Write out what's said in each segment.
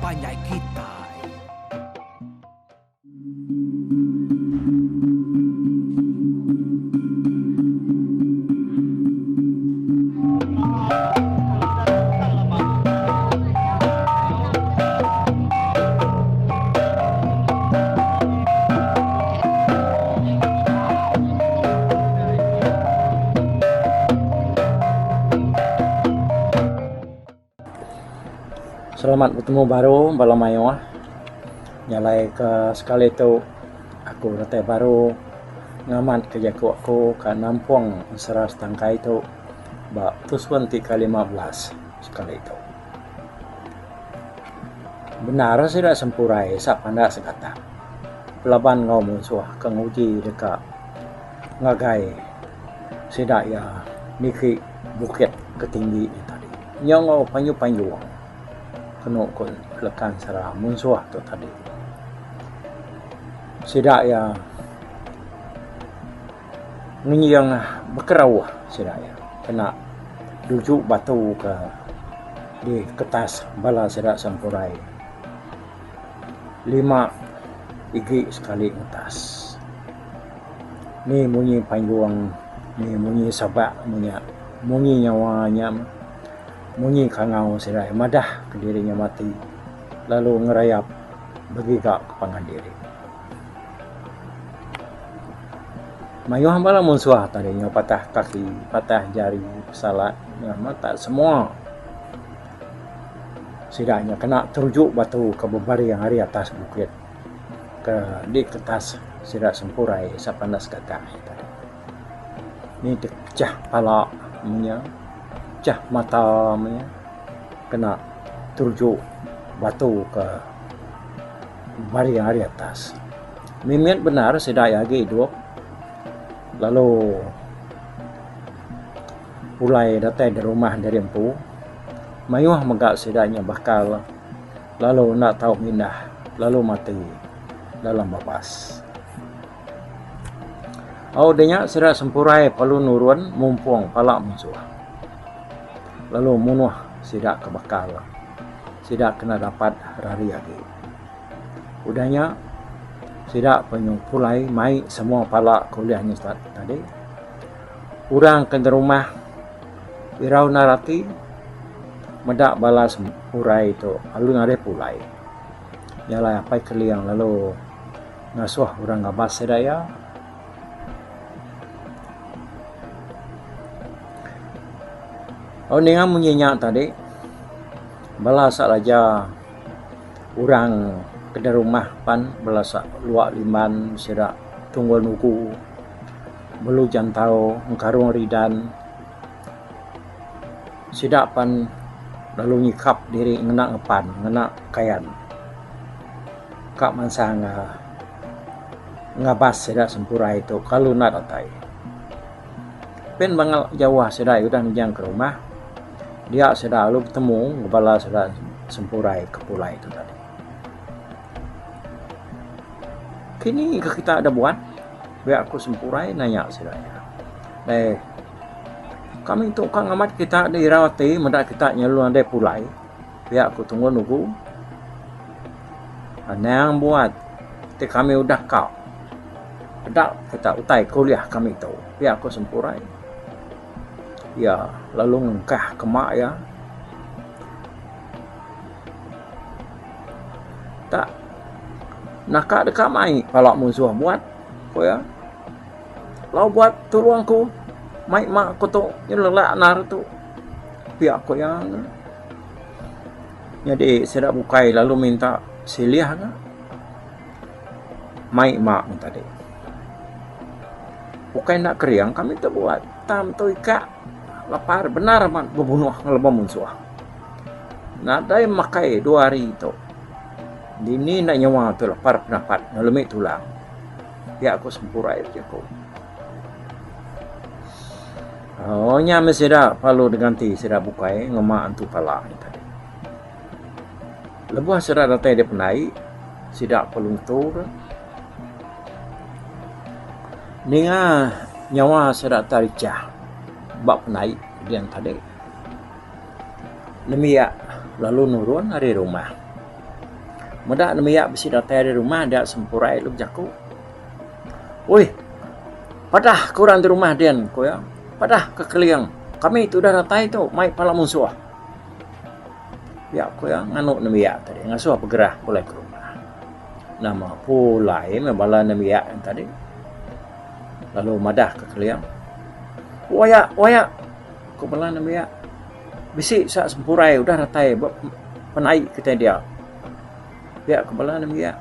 panjai kitai. Selamat betemu baru bala mayuh. Nya alai ke sekali tu aku datai baru ngamat ke jaku aku ka nampung ensera setangkai tu ba tusun ti ke 15 sekali tu. Bendar sida sempurai sa panda segatak belaban enggau munsuh ke nguji deka ngagai sida iya niki bukit ke tinggi nya tadi. Nyau enggau panjung-panjung kenu ku lekan sera munsuh tu tadi. Sida iya ngenjing bekerauh sida iya kena duju batu ke diketas bala sida sempurai lima igi sekali ngetas. Ni munyi panjung, ni munyi sabak menya, munyi nyawa nya munyi kangau sida madah kediri nya mati lalu ngerayap begiga ke pangan diri. Mayuh bala munsuh tadi nyau patah kaki, patah jari, pesalat mata semua sida nya kena teruju batu ke bebaring ari atas bukit ke diketas sida sempurai sapa enda segatak tadi. Ni pecah pala menya, pecah mata menya kena teruju batu ke baring ari atas. Mimit bendar sida iya agi idup lalu pulai datai da rumah diri empu mayuh mega sida nya bakal lalu enda tau mindah lalu mati dalam babas. Au da nya sida sempurai perlu nurun mumpung pala munsuh lalu munuh sida ke bakal sida kena dapat rari agi. Udah nya sida penyu pulai mai semua pala ke ulih nya tadi. Orang ke nerumah irau endar ati meda bala sempurai tu lalu ngagai pulai. Nya alai apai Keling lalu ngasuh orang ngabas sida iya. Ninga munyi nya tadi bala saja. Orang kedai rumah pan bala luak liman sida tunggul nugu belu jantau engkarung ridan sida pan lalu nyikap diri ngena ngepan ngena kayan ka mansang ngabas sida sempurai tu kalu enda datai. Pin bala jauh sida udah nijang ke rumah dia sida lalu betemu enggau bala sida sempurai ke pulai tu tadi. Kini ke kita da buat pia ku sempurai nanya sida iya. Deh kami tu ka ngamat kita da irau ati meda kita nyelu nadai pulai pia ku tunggu nugu. Anang buat ti kami udah ka. Peda kita utai ke ulih kami tu, pia ku Sempurai. Iya lalu ngengkah ke mak iya. Tak naka deka mai pala munsuh buat, ku iya. Lalu buat tulung aku mai mak aku tu nyelelak endar tu, pia ku iya. Nyadi sida bukai lalu minta silih ka. Mai ma mun tadi. Ukai enda kering kami tu buat tam tu ika lapar bendar amat bebunuh ngelaban munsuh. Nadai makai dua hari tu. Dini enda nyawa tu lapar penapat ngelemi tulang. Pia ku Sempurai bejaku. Oh nya meh sida perlu diganti sida bukai ngema antu pala nya tadi. Lebuh sida datai da pendai, sida perlu ngetu ka. Ninga nyawa sida tarichah ba pendai din tadi. Nembiak lalu nurun ari rumah. Meda nembiak bisi datai ari rumah dia Sempurai lalu bejaku. Oi, padah ke orang di rumah din, ku iya. Padah ke Keling, kami ti udah datai tu mai pala munsuh. Pia ku iya nganu nembiak tadi ngasuh begerah pulai ke rumah. Nama pulai meh bala nembiak nya tadi lalu madah ke Keling. Waya, waya, ku bala nembiak. Bisi sa Sempurai udah datai ba penai kitai dia. Pia ku bala nembiak.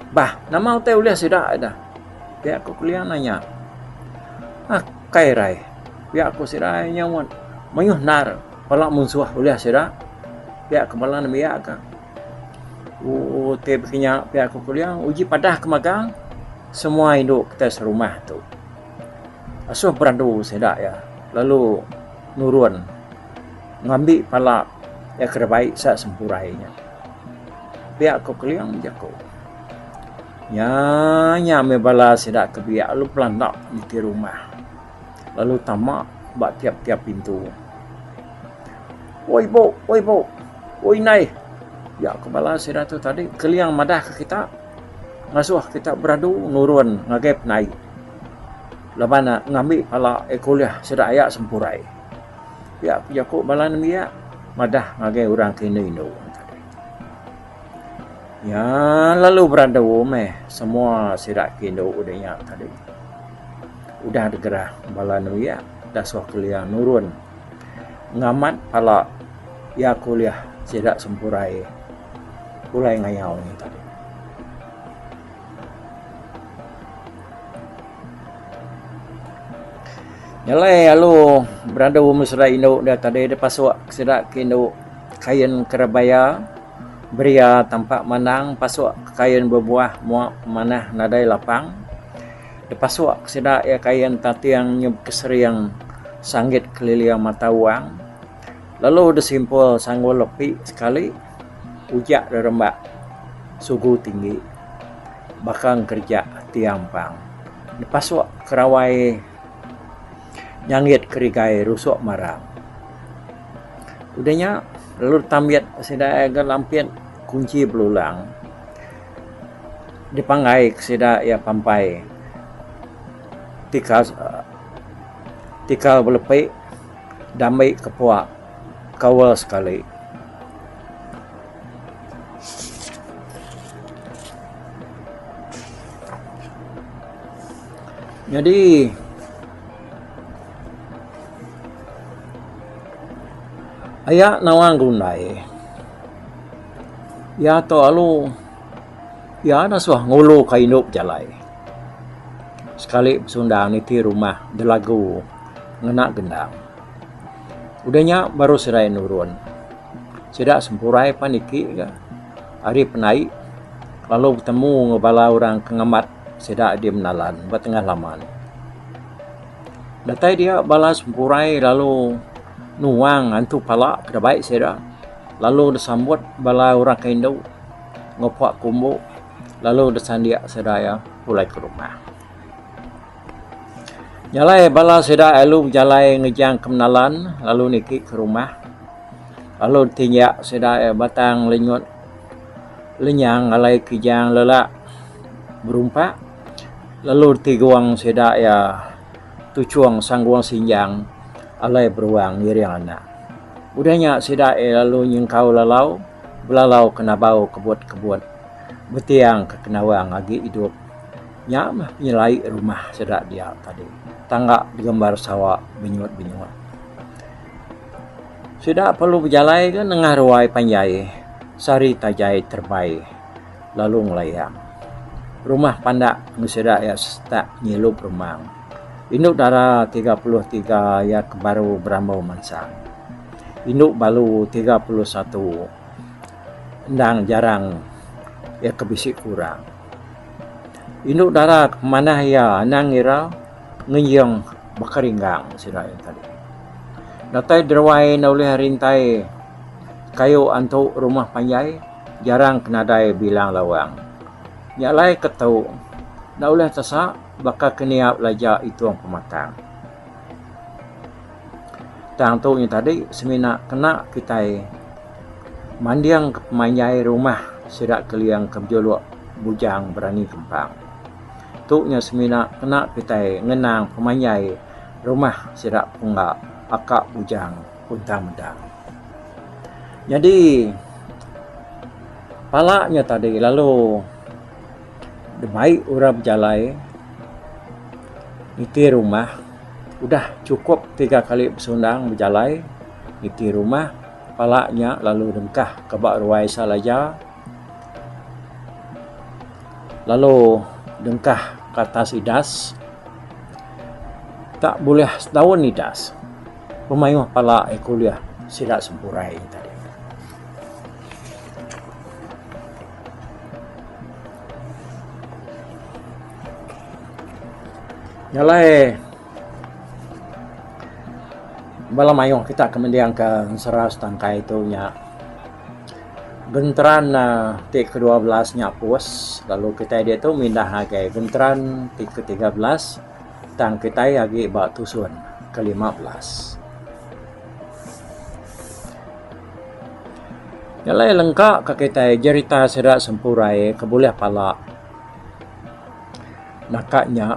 Bah, nama utai ulih sida ida? Pia ku Keling nanya. Akai rai, pia ku sida nyaut. Mayuh endar bala munsuh ulih sida. Pia ku bala nembiak ka. Ooh ti baka nya pia ku Keling uji padah ke magang semua indu kitai serumah tu. Asuh beradu sida iya lalu nurun. Ngambi pala iya ke dibai sa Sempurai nya. Pia ko Keling jaku. Nya nya meh bala sida ke biak lalu belanda niti rumah lalu tama ba tiap tiap pintu. Oi ibu, oi ibu, oi indai pia ko bala sida tu tadi Keling madah ke kita ngasuh kita beradu nurun ngagai penai laban ne ngambi pala iya ke ulih sida aya Sempurai. Pia ku jaku bala nembiak madah ngagai orang ke indu-indu tadi. Iya lalu beradu meh semua sida ke indu udah nya tadi. Udah digerah bala nembiak dasuh kelia nurun ngamat pala iya ke ulih sida sempurai pulai ngayau nya tadi. Nyelai alu beradu meh sida indu da tadi da pasuk sida ke indu kain kerebaya beria tampak manang pasuk kain bebuah mua manah nadai lapang. Da pasuk sida iya kain tating nyub kesering sanggit keliling mata wang lalu da simpul sanggul lepi sekali ujak da rembak sugu tinggi baka ngereja tiang pang. Dipasuk kerawai nyanggit kerigai rusuk marang. Udah nya lalu ditambit sida iya ga lampit kunchi belulang dipanggai ke sida iya pampai tikal tikal belepi dambi ke puak kaul sekali. Nyadi aya nawang gundai iya tu alu iya ngasuh ngulu ka indu bejalai sekali besundang niti rumah belagu ngena gendang. Udah nya baru serai nurun. Sida sempurai pan niki ga ari penai lalu betemu enggau bala orang ke ngembat sida di menalan ba tengah laman. Datai dia bala sempurai lalu nuang antu pala ke dibai sida lalu disambut bala orang ke indu enggau pua kumbu lalu disandik sida iya pulai ke rumah. Jalai bala sida lalu bejalai ngejang ke menalan lalu niki ke rumah lalu tinjak sida iya batang lenyut lenyang alai kijang lelak berumpak lalu tigong sida iya tuchong sanggung sinjang alai beruang ngiring anak. Udah nya sida iya lalu nyengkau lalau belalau ke nabau kebut-kebut betiang ke kendawang agi idup. Nya meh penyelai rumah sida dia tadi. Tangga digambar sawa benyut-benyut. Sida perlu bejalai ke nengah ruai panjai sehari tajai terebai lalu ngelayang. Rumah pandak enggau sida iya setak nyilup remang. Indu dara 33 iya ke baru berambau mansang. Indu balu 31 endang jarang iya ke bisi kurang. Indu dara ke pemanah iya anang ngira ngenjing baka ringgang sida iya tadi. Datai deruai enda ulih rintai kayu antu rumah panjai jarang ke nadai bilang lawang. Nya alai ke tu enda ulih tesa baka ke niap laja itung pematang. Tang tu nya tadi semina kena kitai. Manding ke pemanjai rumah sida Keling ke bejuluk Bujang Berani Kempang. Tu nya semina kena kitai ngenang pemanjai rumah sida pungga aka Bujang Puntang Medang. Nyadi pala nya tadi lalu dibai orang bejalai niti rumah udah chukup tiga kali besundang bejalai niti rumah pala nya lalu dengkah ke ba ruai Salaja lalu dengkah ke atas idas tak bulih setaun idas. Pemayuh pala iya ke ulih sida sempurai nya tadi. Nya alai bala mayuh kita ke mending ke ensera setangkai tu nya genteran ti ke-12 nya pus lalu kitai diatu mindah ngagai genteran ti ke-13. Tang kitai agi ba tusun ke 15. Nya alai lengka ka kitai jerita sida sempurai ke bulih pala naka nya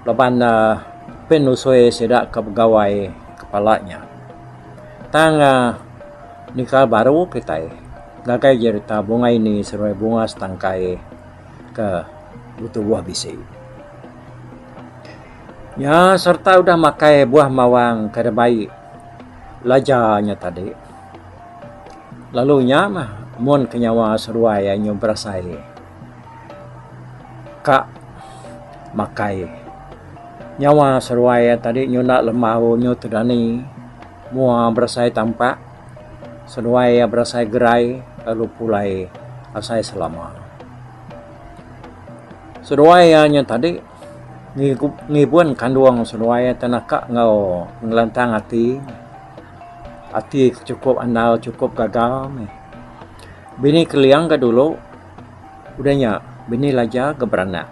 laban ne pin usui sida ke begawai ke pala nya. Tang uhh nikal baru kitai ngagai jerita Bungai Ni seruai Bunga Setangkai. Ke betubuh bisi. Nya sereta udah makai buah mawang ke dibai laja nya tadi. Lalu nya mah mun ke nyawa seduai iya nyu berasai ka makai. Nyawa seduai iya tadi nyunda lembau nyu tedani mua berasai tampak seduai iya berasai gerai lalu pulai asai selama. Seduai iya nya tadi ngibun kandung seduai iya ti naka enggau ngelantang ati. Ati ke chukup andal chukup gaga meh. Bini Keling ga dulu udah nya bini Laja ga beranak.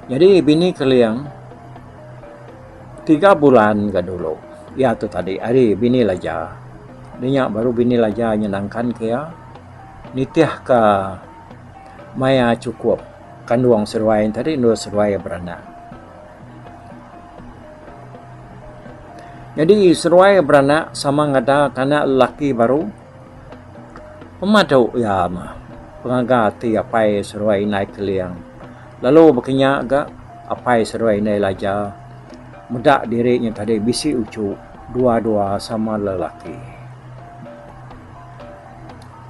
Nyadi bini Keling tiga bulan ga dulu iya tu tadi ari bini Laja. Udah nya baru bini Laja nya nangkan ke iya. Nitihka maya chukup kandung seduai nya tadi endur seduai beranak. Nyadi seduai beranak sama ngada ke anak lelaki baru pemadu iya mah pengaga ati apai seduai indai Keling. Lalu baka nya ga apai seduai indai Laja meda diri nya tadi bisi uchu dua-dua sama lelaki.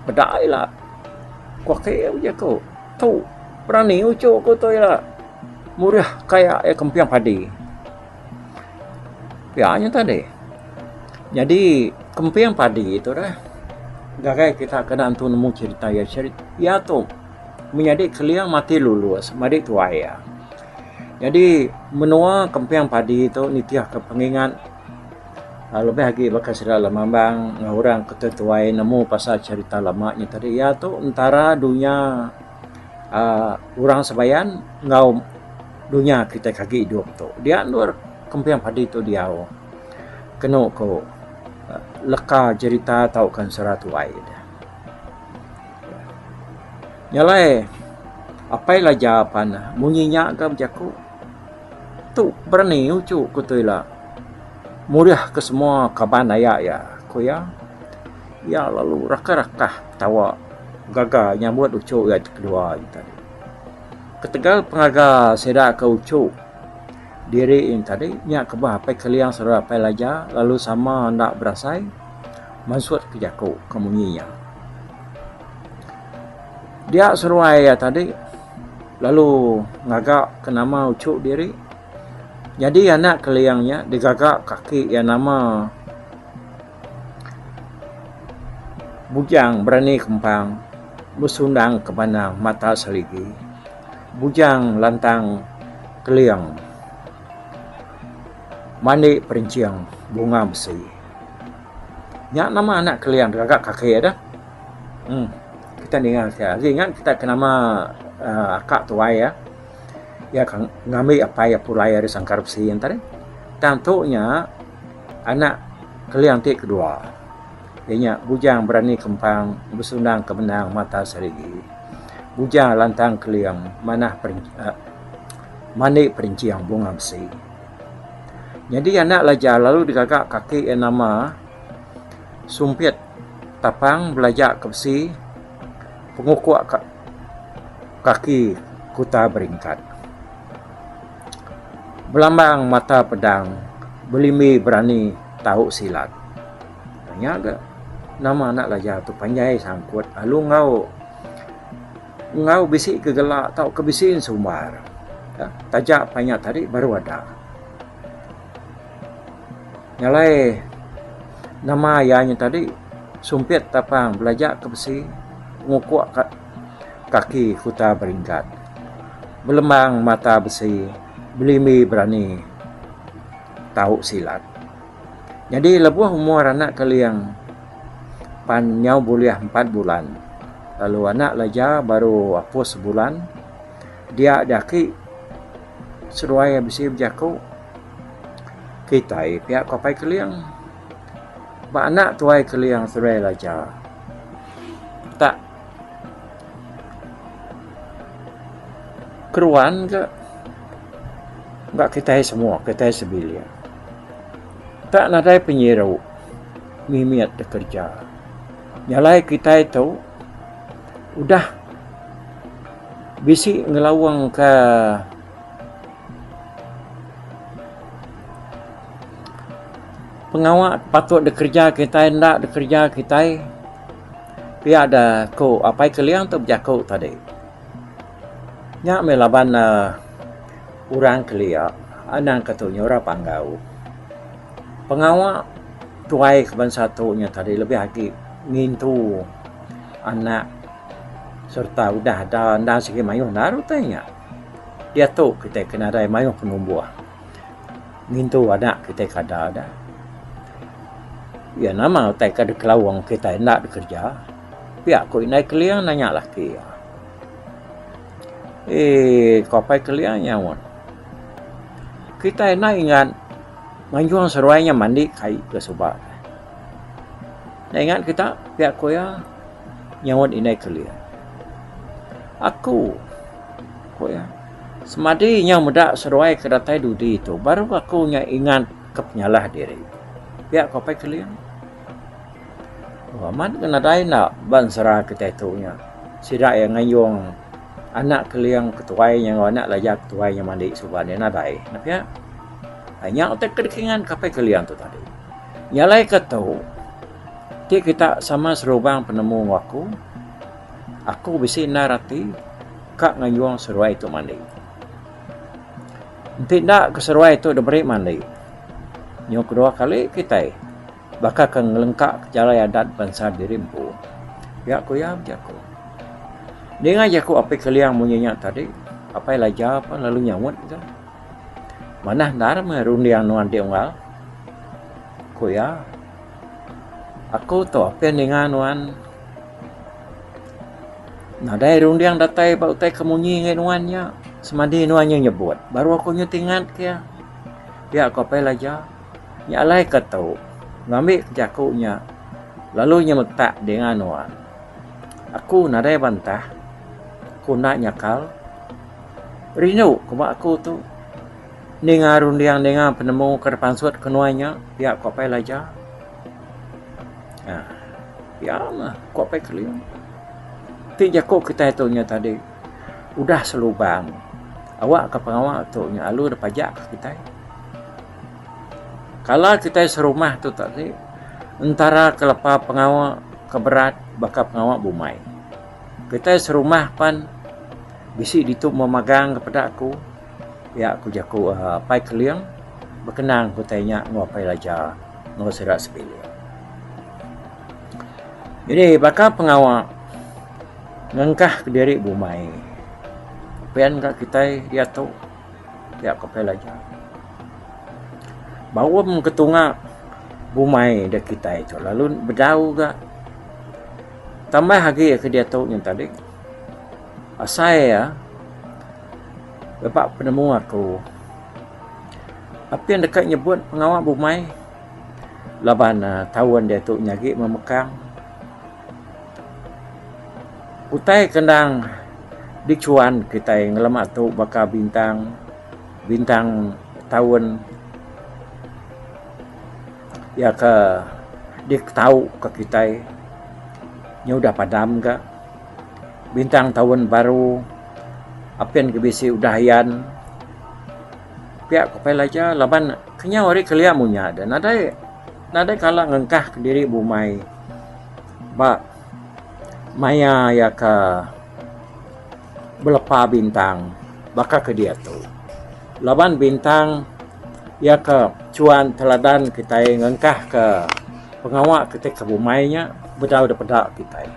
Peda ila ku ake bejaku tu berani uchu ku tu ila murih kaya iya kemping padi. Pia nya tadi. Nyadi kemping padi tu deh ngagai kita kena entu nemu cherita iya iya tu menyadi keling mati lulus madi tuai iya. Nyadi menua kemping padi tu nitih ke pengingat. Lebih agi baka sida lemambang enggau orang ke tuai nemu pasal cherita lama nya tadi iya tu entara dunya uhh orang sebayan enggau dunya kitai ke agi idup tu. Dia endur kemping padi tu diau kenu ku leka cherita tauka ensera tuai. Nya alai apai Laja pan munyi nya ga bejaku. Tu berani uchu ku tu ila. Murih ke semua kaban aya iya, ku iya. Iya lalu rakah-rakah ketawa gaga nyambut uchu iya ti kedua nya tadi. Ketegal pengaga sida ke uchu diri nya tadi nya kebuah Apai Keling sereta Apai Laja lalu sama enda berasai mansut ke jaku ke munyi nya. Dia seruai iya tadi. Lalu ngaga ke nama uchu diri. Nyadi anak Keling nya digaga kaki iya nama Bujang Berani Kempang Besundang ke Bandang Mata Seligi. Bujang Lantang Keling Mandi Perenching Bunga Besi. Nya nama anak Keling digaga kaki iya dah. Uhh kita ninga ke agi ingat kita ke nama uhh akak tuai iya. Iya ke ngambi apai iya pulai ari sangkar besi yen tadi. Tang tu nya anak keling ti kedua. Iya nya Bujang Berani Kempang Besundang Ke Benang Mata Serigi, Bujang Lantang Keling Manah Mandi Perinching Bunga Besi. Nyadi anak Laja lalu digaga kaki iya nama Sumpit Tapang Belaja Ke Besi Pengukuk Kaki Kuta Beringkat. Belambang mata pedang belimbi berani tau silat. Nya ga nama anak Laja tu panjai sangkut lalu enggau enggau bisi ke gela tauka bisi ensumbar taja pa nya tadi baru ada. Nya alai nama iya nya tadi sumpit tapang belaja ke besi ngukuk ka kaki kuta beringkat. Belembang mata besi belimbi berani tau silat. Nyadi lebuh umur anak Keling pan nyau bulih empat bulan lalu anak Laja baru apus sebulan dia daki seduai bisi bejaku kitai pia ku apai Keling. Ba anak tuai Keling seduai Laja tak keruan ka ba kitai semua kitai sebilik. Tak nadai penyiru mimit da kerja. Nya alai kitai tu udah bisi ngelaung ka pengawa patut dikereja kitai enda dikereja kitai. Pia da ku apai Keling tu bejaku tadi. Nya meh laban ne orang kelia anang ke tu nyura panggau. Pengawa tuai ke bansa tu nya tadi lebih agi ngintu anak sereta udah da enda sigi mayuh endar utai nya. Diatu kitai ke nadai mayuh penumbuh. Ngintu anak kitai kada da. Iya nama utai ke dikelaung kitai enda dikereja. Pia ku indai Keling nanya laki iya. Eee ku apai Keling nyaut. Kitai enda ingat nganjung seruai nya mandi kai ke suba. Enda ingat kita pia ku iya nyaut indai Keling. Aku ku iya. Semadi nyau meda seduai ke datai dudi tu baru aku nya ingat ke penyalah diri. Pia ku Apai Keling. Oh amat ke nadai enda ba ensera kitai tu nya. Sida iya ngayung anak Keling ke tuai nya enggau anak Laja ke tuai nya mandi suba nya nadai ne pia. Nya utai ke dikingat ke Apai Keling tu tadi. Nya alai ke tu ti kita sama serubang penemu enggau aku, aku bisi endar ati. Ka nganjung seruai tu mandi. Enti enda ke seruai tu diberi mandi, nyau kedua kali kitai baka ke ngelengka ke jalai adat bansa diri empu. Pia ku iya bejaku. Ninga jaku Apai Keling munyi nya tadi, Apai Laja pun lalu nyaut ga. Manah endar meh runding nuan ti unggal, ku iya. Aku tu apin ninga nuan. Nadai runding datai ba utai ke munyi ngagai nuan nya. Semadi nuan nya nyebut baru aku nyu tingat ke iya. Pia ku Apai Laja. Nya alai ke tu ngambi ke jaku nya lalu nyemetak dinga nuan. Aku nadai bantah. Aku enda nyakal. Rindu ke ba aku tu ninga runding ninga penemu ke dipansut ke nuan nya pia ku Apai Laja. Aaa. Pia mah ku Apai Keling. Ti jaku kitai tu nya tadi udah selubang awak ka pengawa tu nya alu dep pajak ka kitai. Kala kitai serumah tu tadi entara ke lepa pengawa ke berat baka pengawa bumai. Kitai serumah pan bisi ditu memagang ke peda aku pia ku jaku Apai Keling bekenang ku utai nya enggau Apai Laja enggau sida sebilik. Jadi baka pengawa ngengkah kediri bumai pian ka kitai diatu pia ku Apai Laja. Baum ke tunga bumai da kitai tu lalu bedau ga tambah agi ke diatu nyin tadi asai iya lepa penemu aku apin deka nyebut pengawa bumai. Laban taun diatu nya agi memekang. Utai ke endang dichuan kitai ngelama tu baka bintang, bintang taun iya ke diketau ka kitai nya udah padam ga. Bintang taun baru apin ke bisi udah ayan. Pia ku Pai Laja laban kenyau ari kelia munya de nadai nadai kala ngengkah kediri bumai ba maya iya ke belepa bintang baka ke diatu. Laban bintang iya ke chuan teladan kitai ngengkah ke pengawa kitai ke bumai nya bedau da peda kitai.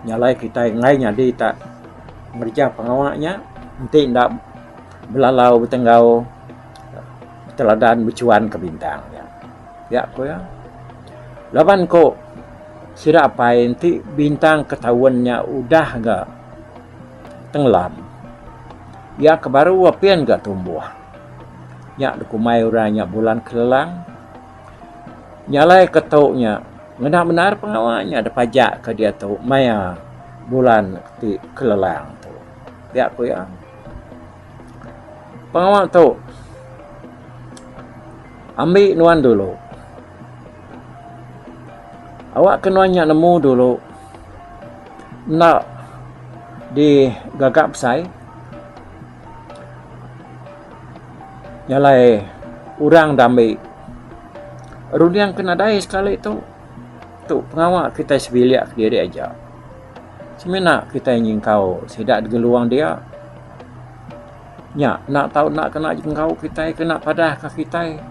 Nya alai kitai enggai nyadi tak ngereja pengawa nya enti enda belalau betenggau teladan bechuan ke bintang nya. Pia ku iya. Laban ku sida apai enti bintang ke taun nya udah ga tenggelam iya ke baru apin ga tumbuh. Nya dikumbai orang nya bulan kelelang. Nya alai ke tu nya ngena bendar pengawa nya dipajak ke diatu maya bulan ti kelelang tu. Pia ku iya. Pengawa tu ambi nuan dulu. Awak ke nuan nya nemu dulu enda digaga besai nya alai orang da ambi runding ke nadai sekali tu. Tu pengawa kitai sebilik kediri aja. Semina kitai nyingkau sida digeluang dia. Nya enda tau enda kena nyingkau kitai kena padah ka kitai.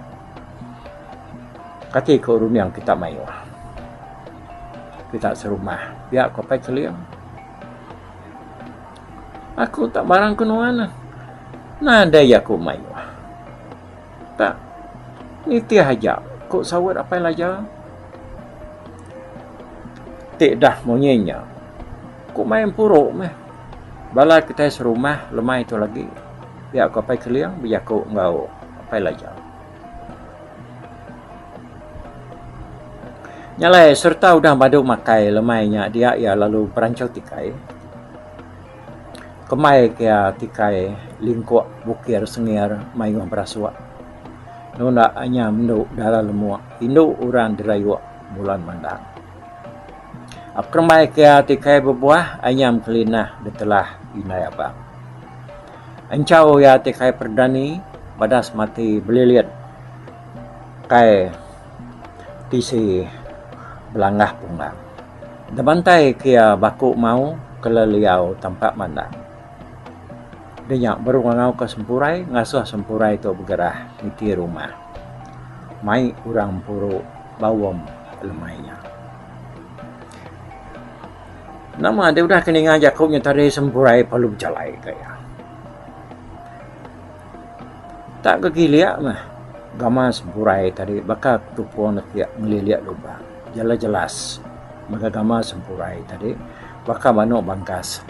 Kati ku runding kita mayuh. Kita serumah pia ku Apai Keling. Aku tak barang ku nuan. Nadai aku mayuh. Tak nitih aja ku saut Apai Laja. Ti dah munyi nya ku mai empuru meh bala kitai serumah lemai tu lagi pia ku Apai Keling bejaku enggau Apai Laja. Nya alai sereta udah badu makai lemai nya dia iya lalu beranchau tikai. Kemai ke iya tikai lingkuk bukir sengir mayuh berasuk. Nunda inya mendu dara lemuk indu orang dirayuk bulan mandang. Kemai ke iya tikai bebuah anyam kelinah ditelah indai abang. Enchau iya tikai perdani badas mati belilit kai tisi belanggah punggang. Nebantai ke iya baku mau ke leliau tampak mandang. Udah nya baru ngangau ke Sempurai ngasuh Sempurai tu begerah niti rumah mai orang empuru baum lemai nya. Nama deh udah ke ninga jaku nya tadi Sempurai perlu bejalai ka iya. Tak gegilik meh gamal Sempurai tadi baka tupung nekik ngelilik lubang. Jelas-jelas mega gamal Sempurai tadi baka manuk bangkas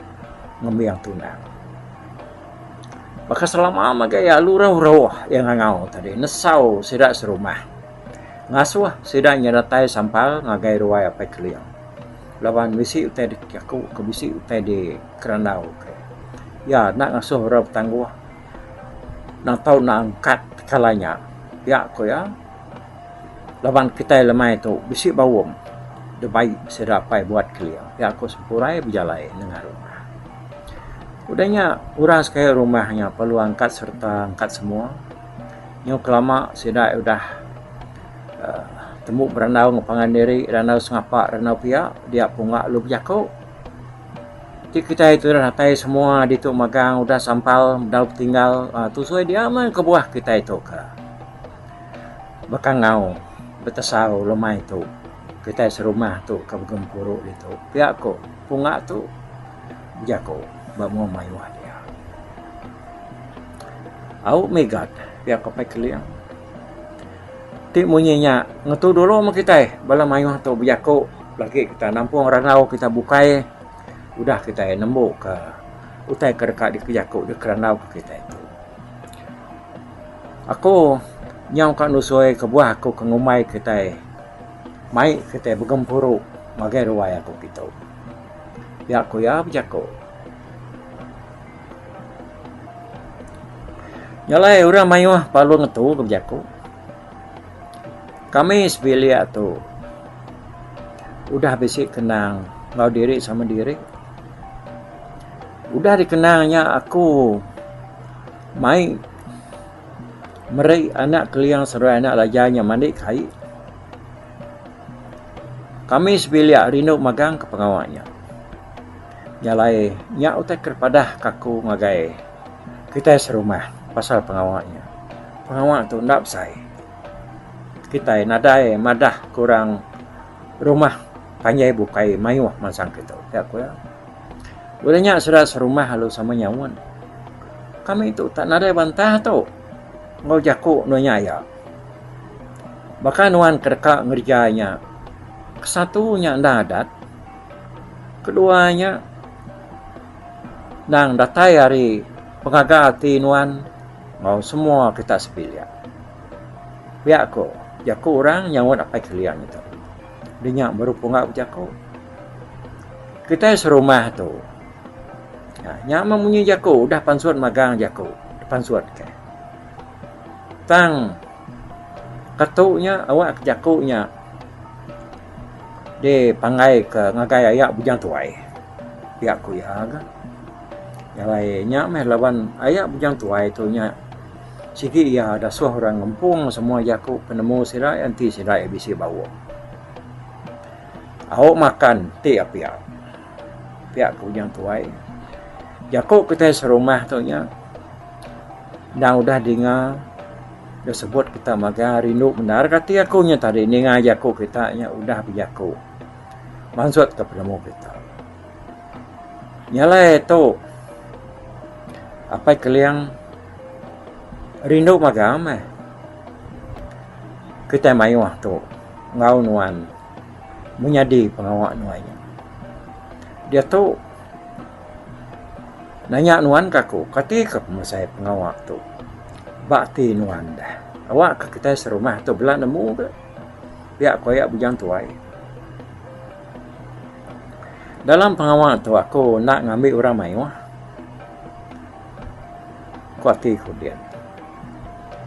ngembing tunang. Baka selama mega iya alu roh-roh iya ngangau tadi nesau sida serumah. Ngasuh sida nya datai sampal ngagai ruai Apai Keling laban bisi utai dikejaku ke bisi utai dikerandau ke. Iya enda ngasuh orang betangguh enda tau enda angkat tekala nya pia ku iya. Laban kitai lemai tu bisi baum dibai sida apai buat kelia pia ku Sempurai bejalai nengah rumah. Udah nya orang sekali rumah nya perlu angkat sereta angkat semua. Nyau kelama sida udah uhh tembu berandau ngan pangan diri randau sengapa randau pia dia pungga lalu bejaku. Ti kitai tu udah datai semua ditu magang udah sampal bedau betinggal uhh tusui dia meh kebuah kitai tu ka. Baka enggau betesau lemai tu kitai serumah tu ke begempuru ditu pia ku punga tu bejaku ba mua mayuh dia. Au mega pia ku Pai Keling ti munyi nya ngetu dulu meh kitai bala mayuh tu bejaku lagi kita nampung randau kita bukai udah kitai nembu ka utai ke deka dikejaku dikerandau ka kitai tu. Aku. Nyau ka nusoi kebuah aku ke ngumbai kitai mai kitai begempuru ngagai ruai aku kitu. Pia ku iya bejaku. Nya alai orang mayuh parlu ngetu ke bejaku. Kami sebilik tu udah bisi kenang enggau diri sama diri. Udah dikenang nya aku mai meri anak keling seduai anak laja nya mandi ke ai. Kami sebilik rindu magang ke pengawa nya. Nya alai nya utai ke padah ke aku ngagai kitai serumah pasal pengawa nya. Pengawa tu enda besai. Kitai nadai madah ke orang rumah panjai bukai mayuh mansang kitu, pia ku iya. Udah nya sida serumah lalu sama nyaut. Kami tu tak nadai bantah tu enggau jaku nuan nya aya. Baka nuan ke deka ngereja nya kesatu nya endang adat, kedua nya endang datai ari pengaga ati nuan enggau semua kita sebilik. Pia ko jaku orang nyaut apai Keling tu. Udah nya baru pungga bejaku. Kitai serumah tu nya meh munyi jaku udah pansut magang jaku pansut ke. Tang ketu nya awak ke jaku nya dipanggai ke ngagai aya bujang tuai pia ku iya ga. Jalai nya meh laban aya bujang tuai tu nya sigi iya dasuh orang ngempung semua jaku penemu sida enti sida bisi bau. Au makan ti apia. Pia ku Ujang Tuai. Jaku kitai serumah tu nya endang udah dinga deh sebut kita magang rindu bendar ke ati aku nya tadi ninga jaku kita nya udah bejaku mansut ka penemu kita. Nya alai tu apai Keling rindu magang meh kitai mayuh tu enggau nuan. Menyadi pengawa nuan nya. Diatu nanya nuan ka aku kati ka pemesai pengawa tu ba ati nuan deh. Awak ka kitai serumah tu bela nemu ga pia ku aya bujang tuai. Dalam pengawa tu aku enda ngambi orang mayuh ku ati ku din.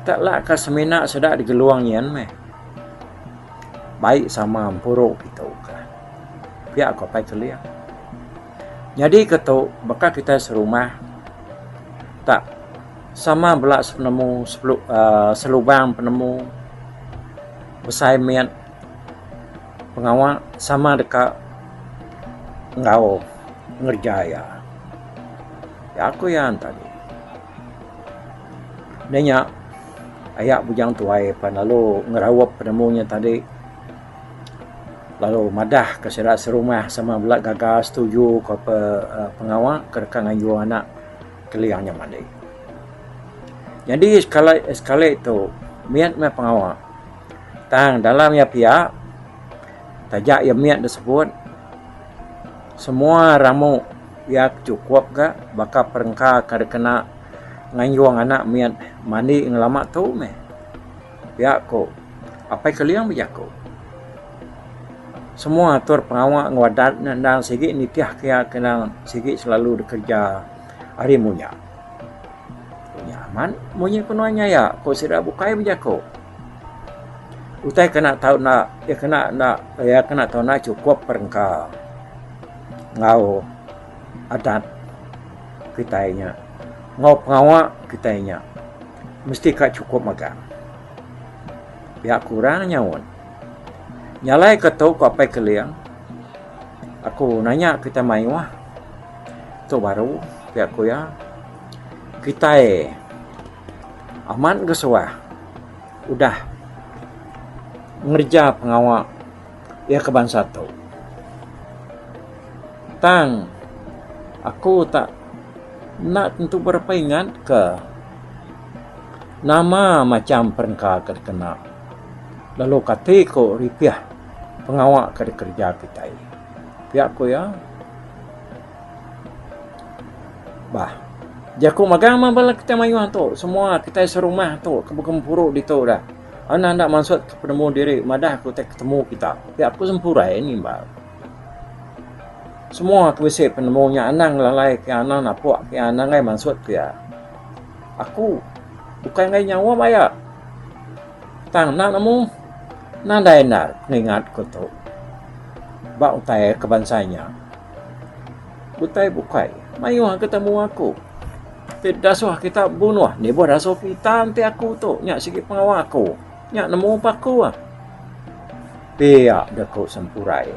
Tak la ka semina sida digelung nyin meh. Bai sama empuru kitu ka. Pia ku Apai Keling. Nyadi ke tu baka kitai serumah tak sama bela sepenemu uhh selubang penemu besai mit pengawa sama deka enggau ngereja iya. Pia ku iya tadi. Nya nya aya bujang tuai pan lalu ngeraup penemu nya tadi lalu madah ke sida serumah sama bela gaga setuju ke pengawa ke deka nganjung anak keling nya mandi. Nyadi sekali sekali tu mit meh pengawa tang dalam iya pia taja iya mit disebut semua ramu iya chukup ga baka perengka ke dikena Nganjung anak mit mandi ngelama tu meh. Pia ku Apai Keling bejaku. Semua atur pengawa enggau adat ne endang sigi nitih ke iya ke endang sigi selalu dikereja ari munya. Nya amat munyi ku nuan nyaya ku sida bukai bejaku. Utai kena tau enda iya kena enda iya kena tau enda chukup perengka enggau adat kitai nya enggau pengawa kitai nya mesti ka chukup mega. Pia kurang nyaut. Nya alai ke tu ku Apai Keling aku nanya kitai mayuh tu baru pia ku iya kitai amat ga suah udah ngereja pengawa iya ke bansa tu. Tang aku tak enda tentu berapa ingat ke nama macam perengka ke dikena lalu kati ku ripih pengawa ke dikereja kitai. Pia ku iya. Bah jaku magang mah bala kitai mayuh tu semua kitai serumah tu ke begempuru ditu dah. Anang enda mansut ke penemu diri madah ke utai ketemu kita. Pia ku Sempurai nimbal. Semua ke bisi penemu nya anang ngelalai ke anang napuk ke anang enggai mansut ke iya. Aku ukai enggai nyawa maya. Tang enda nemu nadai endar pengingat ku tu ba utai ke bansa nya. Utai bukai mayuh ke temu aku ti dasuh kita bunuh nibuh dasuh kita enti aku tu nya sigi pengawa aku. Nya nemu pa aku. Pia jaku Sempurai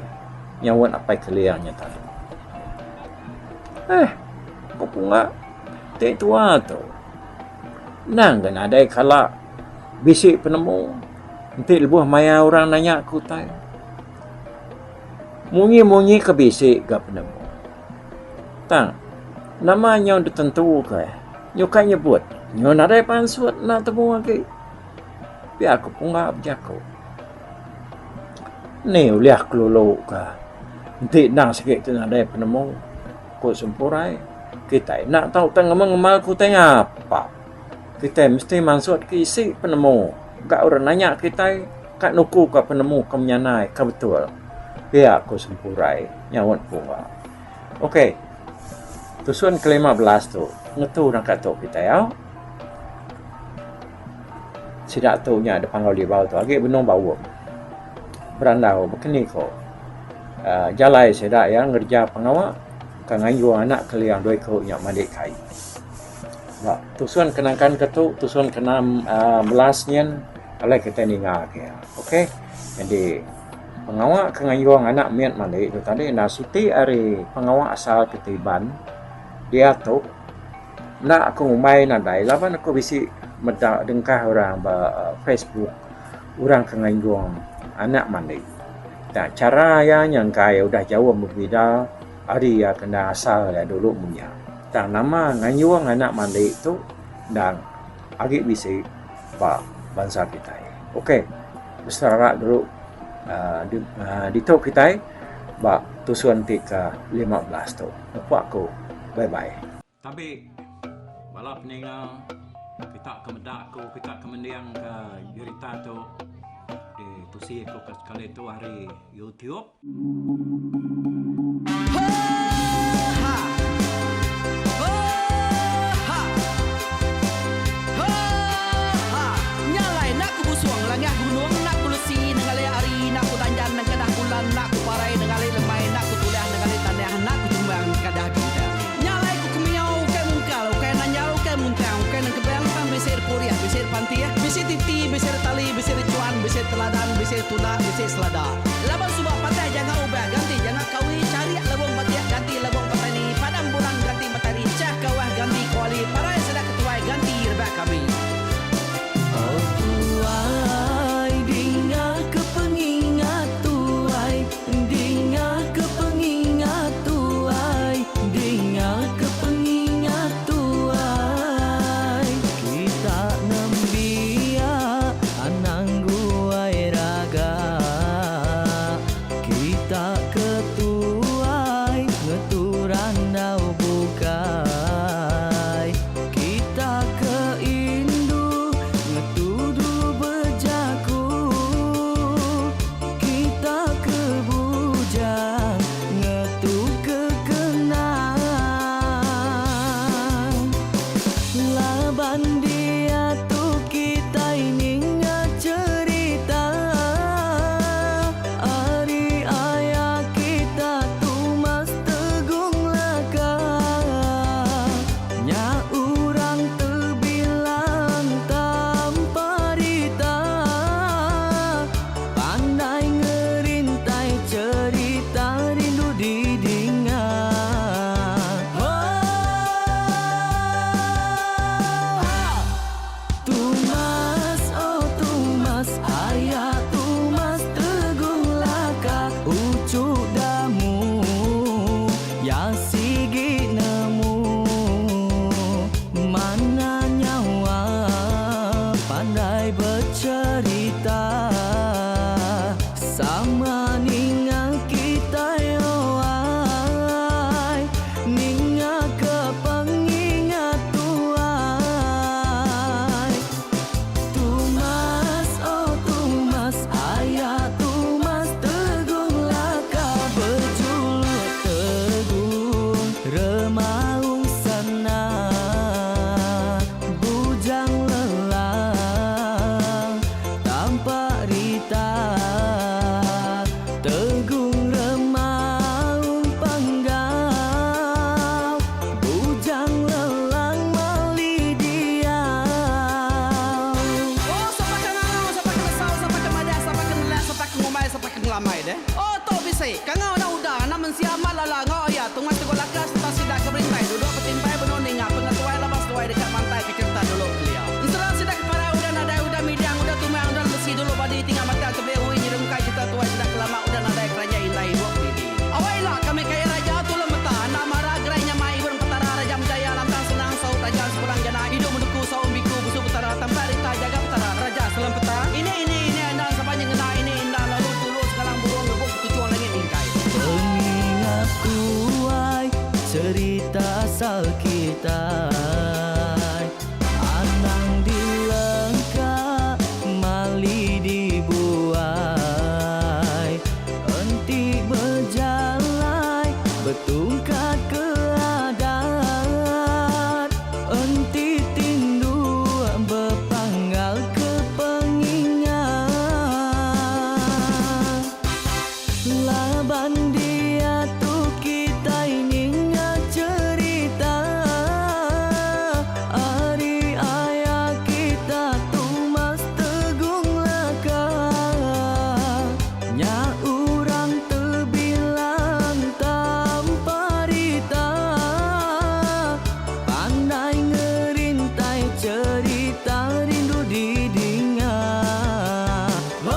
nyaut apai Keling nya tadi. Eh, ku Pungga ti tua tu. Endang ga nadai kala bisi penemu enti lebuh maya orang nanya ke utai. Munyi-munyi ke bisi ga penemu. Tang, nama nyau ditentu ke nyukai nyebut nyau nadai pansut enda temu agi. Pia ku Pungga bejaku. Ni ulih kelulu ka enti endang sigi ti nadai penemu ku Sempurai. Kitai enda tau tang ngemel-ngemel ku utai ngapa. Kitai mesti mansut ke isi penemu ga orang nanya kitai ka nuku ka penemu ke menyanai ke betul. Pia ku Sempurai nyaut Pungga. Ok tusun ke 15 tu ngetu naka tu kitai au. Sida tu nya da Panggau Libau tu agi benung baum berandau baka ni ko uhh jalai sida iya ngereja pengawa ka ngayung anak keling dua iku nya mandi kai. Ba tusun ke nangkan ke tu tusun ke uhh belas nyin alai kitai ninga ke ok jadi pengawa ke ngayung anak mit mandi tu tadi enda siti ari pengawa asal kitai Iban diatu. Enda aku ngumbai nadai laban aku bisi meda dengkah orang ba Facebook orang ke nganjung anak mandi. Da chara iya nyangkai udah jauh bebida ari iya ke endang asal iya dulu menya. Tang nama nganjung anak mandi tu endang agi bisi ba bansa kitai. Ok beserara dulu uhh ditu kitai ba tusun ti ke 15 tu. Lepa aku. Bye bye. Tabi bala peninga kita ke meda aku kita ke mending ke jerita tu di tusi aku ke sekali tu ari YouTube. Nya alai enda ku busung langah gunung enda ku lesi nengali hari enda ku danjan nengkedah bulan enda ku parai nengali lemai enda ku tulah nengali tanah enda ku tumbang nengkadah bintang. Nya alai ku kemiau ukai mungkal ukai nanjal ukai muntang ukai nengkebang tang bisi repurih bisi repantih bisi titi bisi retali bisi rechuan bisi teladan bisi tunda bisi selada. Laban suba patah janga ubah ganti janga kawi charik lebung batik ganti lebung petani padam bulan ganti matari chah kawah ganti kuali parai sida ketuai ganti rebak kami. Oh tuai dinga ke pengingat tuai dinga ke pengingat tuai dinga ke pengingat tuai kita nembiak anang guai raga kita ke tuai ngetu. ngelambai deh. Oh tu bisi, kangau enda udah, anak mensia amat lala enggau aya tungai tegul laka sereta sida ke berintai duduk betimpai benung ninga pengetuai laban seduai deka mantai ke cherita dulu kelia. Ensera sida ke parai udah nadai udah midang udah tumang udah lesi dulu badi tinggal batang tebeli ui nyerungkai cherita tuai sida ke lama udah nadai keranjai indai ibuk didi. Awai ila kami kaya raja tulung meta enda mara gerai nyamai ibun petara raja menjaya lantang senang saut raja sepulang jana idup menuku saum biku busu petara tampak rita jaga petara raja selam peta ini ini ini enda saban nyengena ini enda lalu tulu sekalang burung ngebuk ketuchung langit mingkai. Pengingat tuai cerita asal kitai Anang dilengka mali dibuai Enti bejalai betungkat ke adat Enti tindu bepanggal ke pengingat Laban diatu kitai ninga cherita ari aya kita Tumas Tegung Laka. Nya urang tebilang tanpa rita Pandai ngerintai cherita rindu didinga. Oh,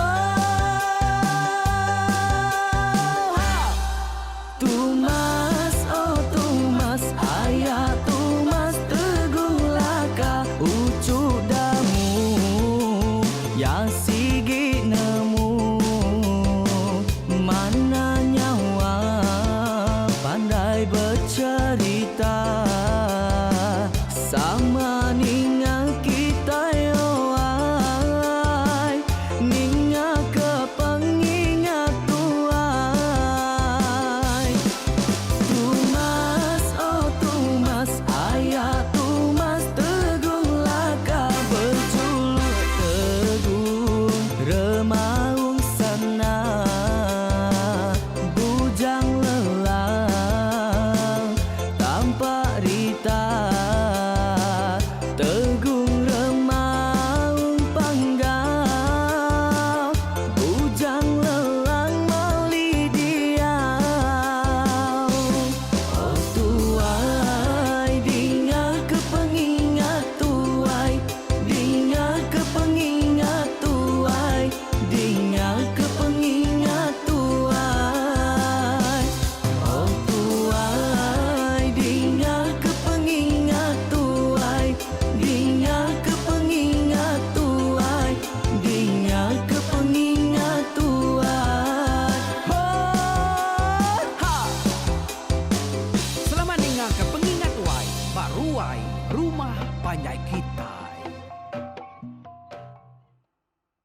Tumas, oh Tumas, aya Tumas Tegung Laka, uchu Damu, ya sigi nemu mana nyawa pandai becerita sama ninga kitai owai ninga ke pengingat tuai Tumas oh Tumas aya Tumas Tegung Laka berjuluk Tegung Remaung Sana Bujang Lelang Tampak Rita Tegung Remaung Panggau Bujang Lelang Mali Diau Oh tuai dinga ke pengingat tuai Dinga ke pengingat tuai Dinga ke pengingat tuai Oh tuai dinga ke pengingat tuai Dinga ke pengingat tuai Dinga ke pengingat tuai Oh ha! Selamat ninga ke pengingat tuai ba ruai rumah panjai kita.